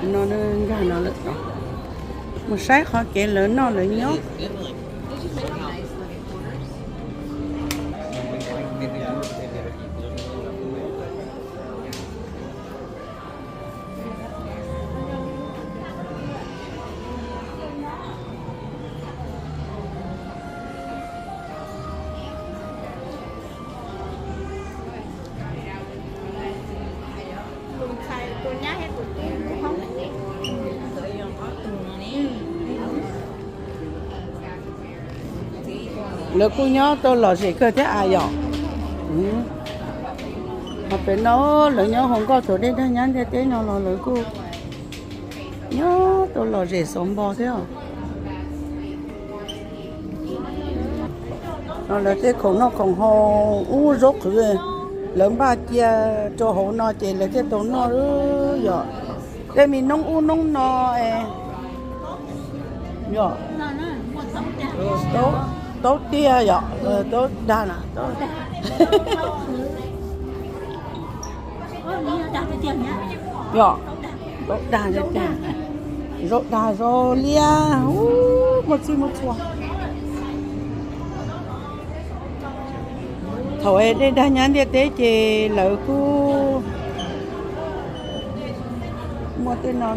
No nkag no lawm, mus saib qhov kev lawv noj lawv nyob. Lawv kuj nyob tau lom zem kawg thiab as yom. Ho pem no lawv nyob hauv nkoj thaum dej dag nyab ntiaj teb no los lawv kuj nyob tau lom zem xov npo thiab. No lawv tej khoom noj khoom haus ub zaub qhwv, lawv npaj cia rau hauv no ces lawv thiaj tau noj yom. Tej me noob ub noob no, yom, taub tiag yom, taub dag na, yom, taub dag, zaub dag, zaub liab, muaj txij muaj txhua. Thaum dej dag nyab ntiaj teb ces lawv kuj muaj tej no,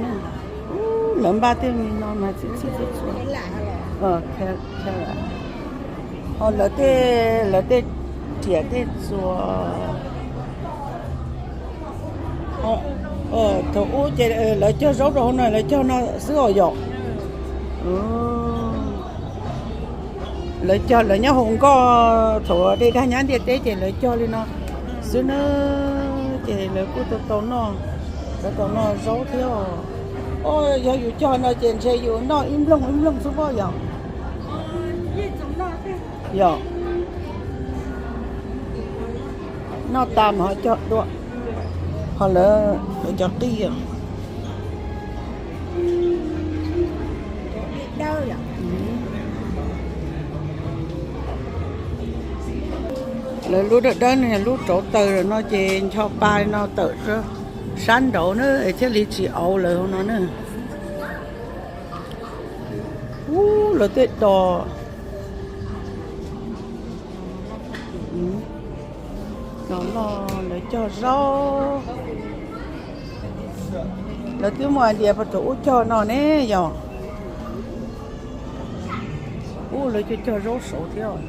lawv npaj tej me no mas txhij txhij txhua txhua. Ho lawv tej, lawv tej riam tej txuas, thaum ub ces lawv cog zaub rau hauv no lawv cog no xwb os yom. Lawv cog lawv nyob hauv nkoj thaum dej dag nyab ntiaj teb ces lawv cog li no xwb na, ces lawv kuj tau tau noj, lawv tau noj zaub thiab. Yog yus cog no ces ntshe yus noj ib nplooj ib nplooj xwb pob yom. Yog noj tas mas ho cog dua, ho lawv, lawv cov qij. Lawv lub dawb dawb no yog lub rauv taws no ces ncho pa no tawm sab nraud na es thiaj li tsis auv lawv hauv no na. Ub, lawv tej dos, dos loj lawv cog zaub. Lawv twb muaj hais tias puag thaum ub cog no ne yog. Ub, lawv cog cog zaub saud thiab.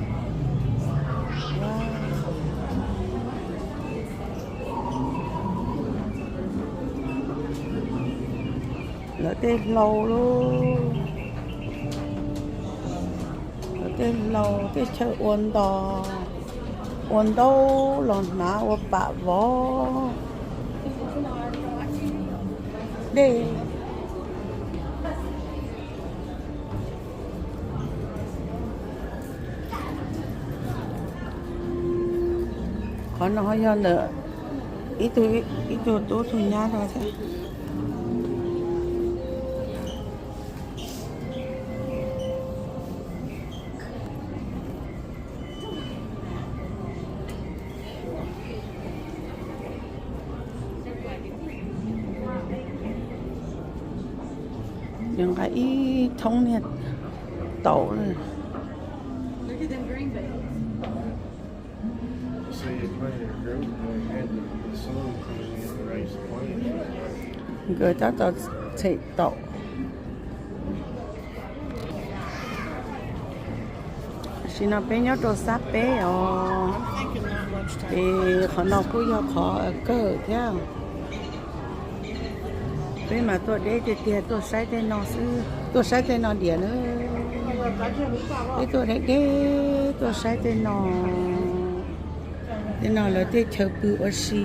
Lawv tej hlau lauj, lawv tej hlau tej chaw ua ntos, ua ntaub los hnav ua pam vov dej. Qhov no ho yog ntawm ib tug, ib tug tub tug nyab no thiab. Nqa ib thoob niag taum. Nkawd tab tom txhem taum. Tam sim no peb nyob rau xab peb os, ces qhov no kuj yog qhov kawg thiab. Peb mas tuaj deb tiag tiag, tuaj saib tej no xwb, tuaj saib tej no diam na. Peb tuaj deb deb tuaj saib tej no. Tej no lawv tej chaw pw ua si.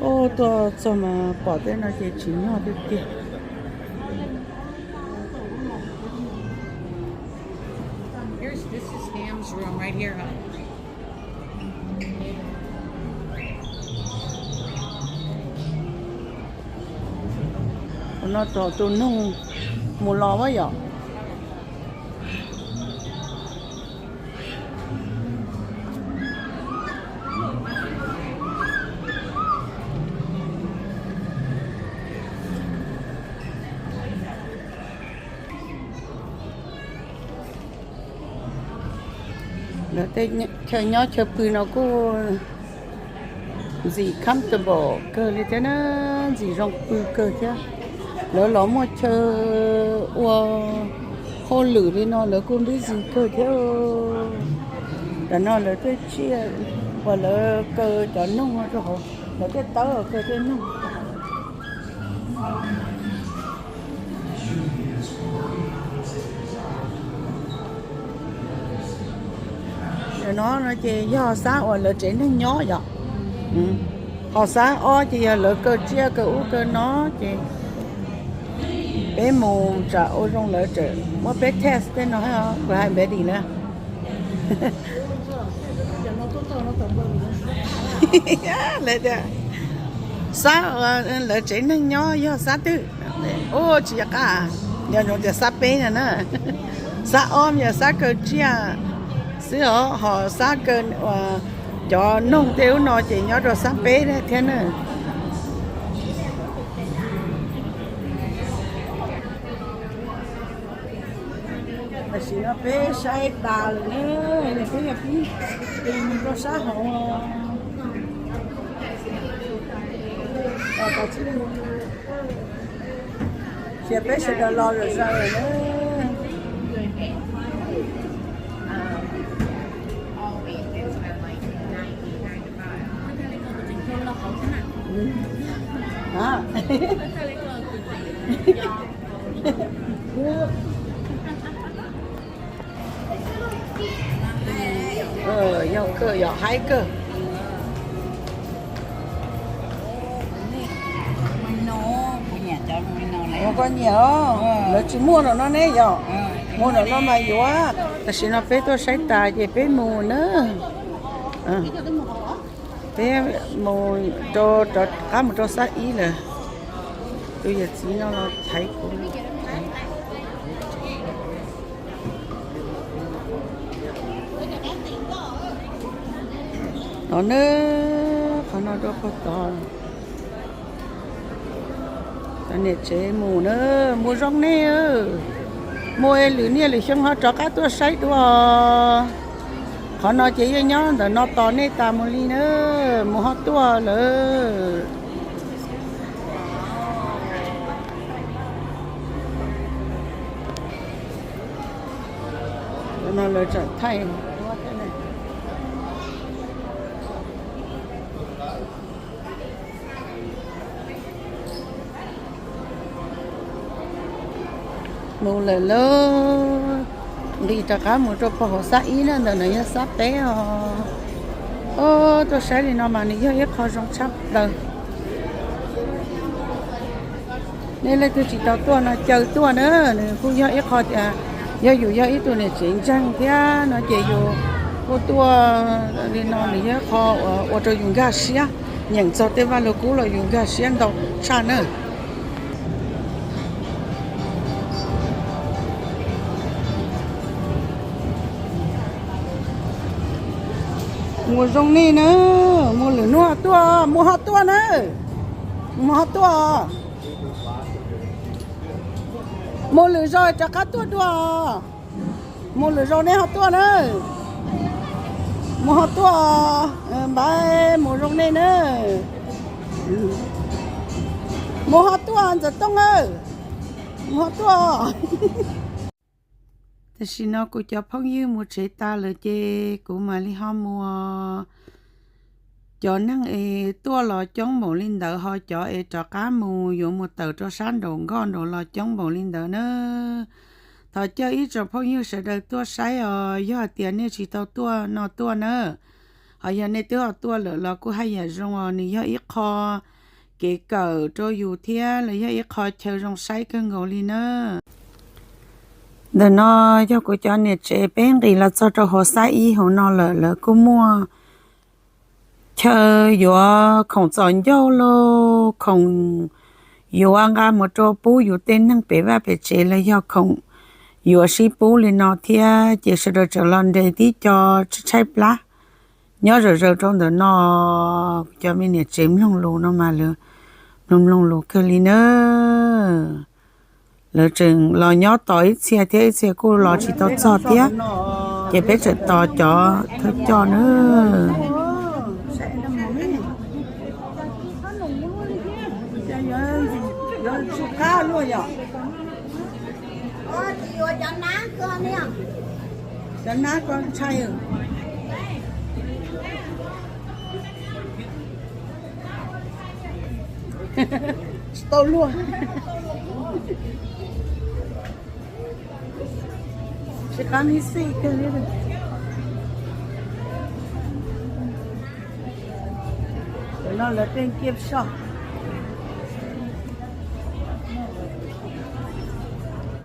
Ub, tuaj txog mas pom tej no ces tsim nyog tiag tiag. Ua no tom tus noog mus los a yom. Lawv tej chaw nyob chaw pw no kuj ntxim comfortable kawg li thiab na, ntxim zoo pw kawg thiab. Lawv los muaj chaw ua hauj lwm li no lawv kuj busy kawg thiab. Tam no lawv tej tsiaj uas lawv kaw cov noog rau hauv, lawv tej tawb kaw tej noog. Ntawm no no ces yog xab uas lawv tsev neeg nyob yom. Ho xab ob ces yog lawv kaw tsiaj kaw ub kaw no ces peb mus tsam ua zoo lawv tseem muab peb test tej no, kuv hais npeb dim na. Lawv tias xab uas lawv tsev neeg nyob yog xab twg? Ub, tsis yog qab, yog zoo tias xab peb no na. Xab ob yog xab kaw tsiaj xwb os, ho xab kaw cov noog tej ub no ces nyob rau xab peb thiab na. Tam sim no peb saib tas lawm na, peb yog pib mus rau sab hauv. Cia peb sawv daws los zom zaws lawm na. Yog kawg, yog haib kawg. Ua koj nyiam os, lawv tsis muaj nram no ne yom? Muaj nram no mas yuav. Tam sim no peb tuaj saib tas ces peb mus na. Peb mus rau, rov qab mus rau xab ib lawm. Tus yawm txiv no los thaiv kuv. Os na, qhov no rau puag tod. Cov niam tsev mus na, mus zoo nej. Mus es lwm niaj lwm xyoo ho rov qab tuaj saib dua. Qhov no ces yeej nyob ntawm no tos nej tas mus li na, mus ho tuaj lawm. No lawv tseem thaij. Mus lawm lauj, nqis rov qab mus rau puag hauv xab ib na, ntawm no yog xab peb os. Os, tuaj saib li no mas nws yog ib qho zoo tshaj plaws. Nej leej twg tsis tau tuaj no caw tuaj na, nws kuj yog ib qho tias yog yus yog ib tug niam tsev ntseeg thiab no ces yus kuj tuaj li no nws yog ib qho ua rau yus nkag siab, nyeem txog tej vaj lug kub los yus nkag siab ntau tshaj na. Mus zoo nej na, mus lwm hnub ho tuaj, mus ho tuaj na, mus ho tuaj. Mus lwm zaus rov qab tuaj dua. Mus lwm zaus nej ho tuaj na. Mus ho tuaj, npaj mus zoo nej na. Mus ho tuaj Ntxawm Tooj, mus ho tuaj. Tam sim no kuv cov phooj ywg mus tsev tas lawm ces kuv mam li ho mus. Cov neeg es tuaj los coob npaum li ntawd, ho cov es rov qab mus yuav mus tawm rau sab nraum nkoj nraud los coob npaum li ntawd na. Thov caw ib tsoom phooj ywg sawv daws tuaj saib os, yog hais tias nej tsis tau tuaj no tuaj na. Ho yog nej twb ho tuaj lawm los kuj haj yam zoo os, nws yog ib qho kev kawm rau yus thiab los yog ib qho chaw zoo saib kawg nkaus li na. Ntawm no yog kuv cov niam tsev, peb nqis los txog rau hauv xab ib hauv no lawm, lawv kuj muaj chaw yuav khoom txom ncauj los khoom yuav nqa mus rau pub yus tej neeg pem vaj pem tsev los yog khoom yuav sib pub li no thiab. Ces sawv daws tseem los nres tib co tshaib plab nyob zom zaws rau ntawm no. Cov me niam tsev mloog lus no mas lawv mloog mloog lus kawg li na. Lawv tseem los nyob tos ib txhia thiab, ib txhia kuj los tsis tau txog thiab. Ces peb tseem tos cov thawj coj na. Cov nab ko ntshai. Tsis tau luaj. Tsis qab ib xij kawg li. Tam no lawv tej ciaj soj.